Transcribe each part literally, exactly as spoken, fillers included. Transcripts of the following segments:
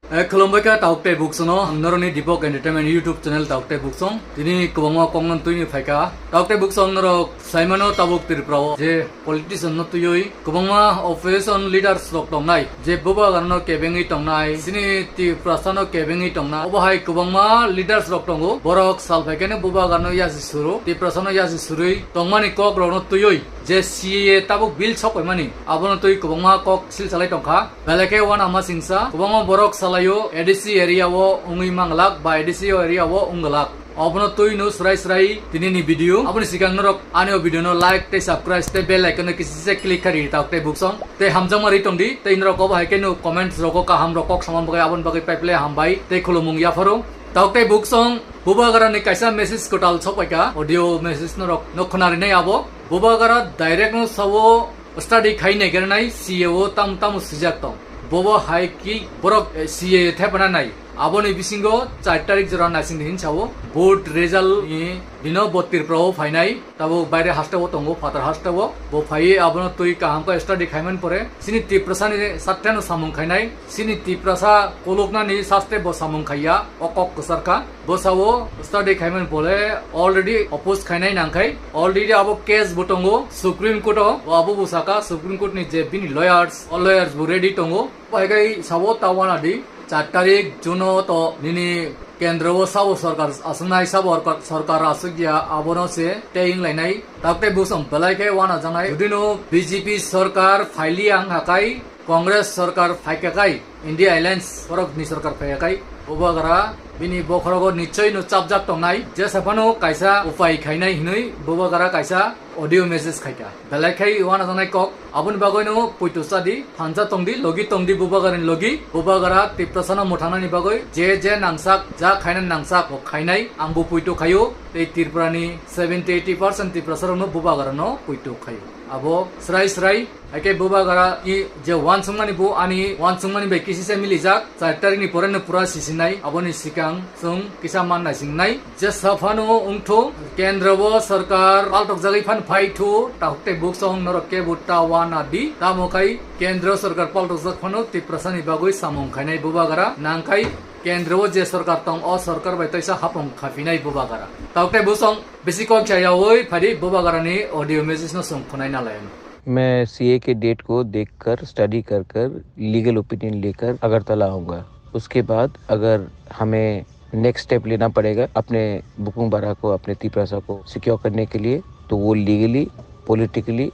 Eh, khulumbai kha tauk tei buksong no, ang noroni Deepak Entertainment YouTube channel tauk tei buksong. Tini kwbangma kok no twi ni phaikha. Tauk tei buksong norok saimano tabuk Tripura o je politician no twiwi kwbangma opposition leaders rok tongnai, je bubagra no kebengwi tongnai, chini Tiprasa no kebengwi tongna. Obo hai kwbangma leaders rok tongo. Borok sal phaikhe no bubagra no yasi suru, Tiprasa no yasi surwi tongmani kok rok no twiwi je C A A tabuk bill sok paimani, abono twi kwbangma kok sil salai tongkha. Belai khe uanama singsa, kwbangma borok salaio A D C area o wngwi manglak ba A D C area o wngwlak. Obono twi no srai srai tini ni video. Aboni sikang norok ani o video no like tei subscribe tei bell icon no kisi se click kha ri tauk tei buksong. Tei hamjakma ri tongdi, tei norok obo hai khe no comments rogo kaham rok kok samani bagwi aboni bagwi paiple hambai tei khulumung yapharo. Tauk tei buksong bubagra ni kaisa message kwtal sok paikha, audio message norok no khwna rinai abo. Bubagra direct no sao study khai naigerna C A A o tam tamo swijak tong. Bobo hai ki borok, eh, C A A thepana nai. Aboni bisingo char tarik jora naising di hinsa o board result ni dino bo Tripura o phainai. Tabo baire haste o tongo, phatar haste o. Bo phai abono twi kaham khe study khaiman pore. Chini Tiprasa ni satya no samung khainai. Chini Tiprasa kolokna ni saste bo samung khaiya. O kok kwsar kha. Bo sao study khaiman pore already oppose khainai nangkhai. Already abo case bo tongo Supreme Court o. Bo abo bo saka Supreme Court ni je bini lawyers, o lawyers bo ready tongo. Bo hai khai sao ta uana di. Char tarik June o to nini kendro o sabo sorkar aswknai, sabo sorkar, sorkar aswkya abono se tei wnglainai. Tauk tei buksong belai khe uana janai. Judino B J P sorkar phailiya wngkha khai, Congress sorkar phaikha khai, India Alliance borok ni sorkar phaikha khai, bubagra bini bokhorogo nichoi no chapjak tongnai. Jesa phano kaisa upai khainai hinwi bubagra kaisa audio message khaikha. Belai khai uana janai kok, aboni bagwi no poito chadi, thansa tongdi, logi tongdi, bubagra ni logi, bubagra Tiprasa no mwthangnani bagwi je je nangsak, ja khaina nangsak, bo khainai, ang bo poito khaio, tei Tripura ni seventy eighty percent Tiprasa rok no bubagra no poito khaio. Abo srai srai, hai khe bubagra ni je uansukmani bo ani uansukmani bai kisi se milijak, char tarik ni pore no pura sisinai, aboni sikang chwng kisa man naisingnai. Jesa phano wngthu, kendro bo sorkar paltokjagwi phan phaithu, tauk tei buksong norok kebo ta uana di. Tamo khai kendro sorkar paltokjak phano Tiprasa ni bagwi samung khainai bubagra. Nangkhai kendro o je sorkar tong, o sorkar bai taisa hapung khaphinai bubagra. Tauk tei buksong bisi kok chayawi phadi bubagra ni audio message no chwng khwnai nalayan. मैं सीए के डेट को देखकर, स्टडी कर कर, legal opinion लेकर अगरतला आऊँगा। उसके बाद अगर हमें नेक्स्ट स्टेप लेना पड़ेगा, अपने बुकुंग बारा को, अपने तिपरासा को सिक्योर करने के लिए, तो वो लीगली, पॉलिटिकली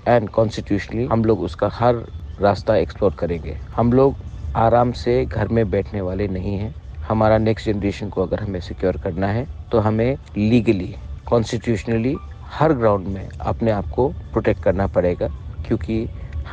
एंड कॉन्स्टिट्यूशनली हम लोग उसका हर रास्ता एक्सप्लोर करेंगे। हम लोग आराम से घर में बैठने वाले नहीं हैं। हमारा नेक्स्ट जनरेशन को अगर हमें सिक्योर करना है, तो हमें लीगली, कॉन्स्टिट्यूशनली हर ग्राउंड में अपने आप को प्रोटेक्ट करना पड़ेगा, क्योंकि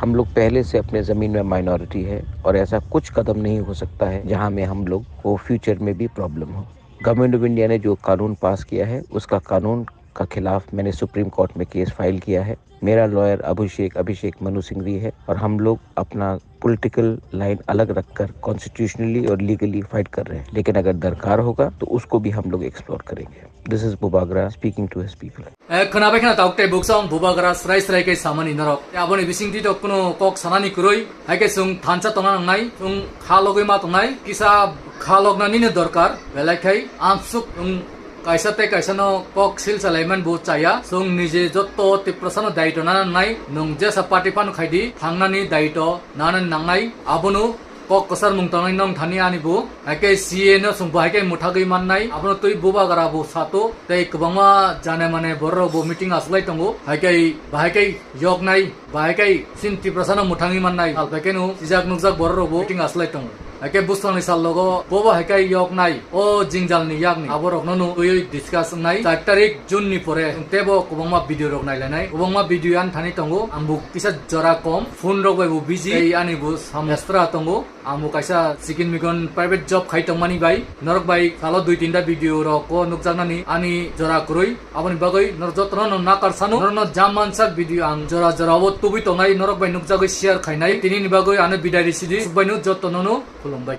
हम लोग पहले से अपने ज़मीन में माइनॉरिटी है और ऐसा कुछ कदम नहीं हो सकता है, जहाँ में हम लोग को फ्यूचर में भी प्रॉब्लम हो। गवर्नमेंट ऑफ इंडिया ने जो कानून पास किया है, उसका कानून का खिलाफ मैंने सुप्रीम कोर्ट में केस फाइल किया है। मेरा लॉयर अभिषेक, अभिषेक मनु सिंघवी है और हम लोग अपना पॉलिटिकल लाइन अलग रखकर कॉन्स्टिट्यूशनली और लीगली फाइट कर रहे हैं, लेकिन अगर दरकार होगा तो उसको भी हम लोग एक्सप्लोर करेंगे। This is Bubagra speaking to his people. Eh, khwnabai khna tauk tei buksong bubagra srai srai khe samani norok. Tei aboni bisingtwi to kuno kok sanani kwrwi. Hai khe chwng thansa tongna nangnai, chwng kha logwi ma tongnai, kisa kha lokna nini dorkar, belai khai amsuk wng kaisa tei kaisa no kok sil chalaiman bo chaya, chwng nije jotto Tiprasa no daito nana nangnai, nwng jesa party phano khaidi thangnani daito nana nangnai, abono kok kwchar mung tongnai nong thani ani bo, hai khe C A no chwng bo hai khe mwthagwi mannai, abono twi bubagra bo sato, tei kwbangma jane mane borok bo meeting aslai tongo, hai khe bahai khe yoknai. Bahai khe chini Tiprasa no mwthangwi mannai, sal phaikhe no sijak nukjak borok rok bo meeting aslai tongo. Hai khe bwswkangni sal logo bobo hai khe yoknai, o jingjalni yakni aborok no no twiwi discuss wngnai. Char tarik June ni pore tebo kwbangma video rok nailainai, kwbangma video ani thani tongo, ang bo kisa jora kom, phone rok bai bo busy, tei ani bo sam extra tongo. Ang bo kaisa chicken migon private job khai tongmani bai, norok bai salo dui tinta video rok o nukjaknani ani jora kwrwi. Aboni bagwi norok jotono no nakar sano, norokno jam mansak video ang jora jora o tubui tongnai, norok bai nukjagwi share khainai. Tinini bagwi ano bidai risidi, sukbaino jotono no khulumbai.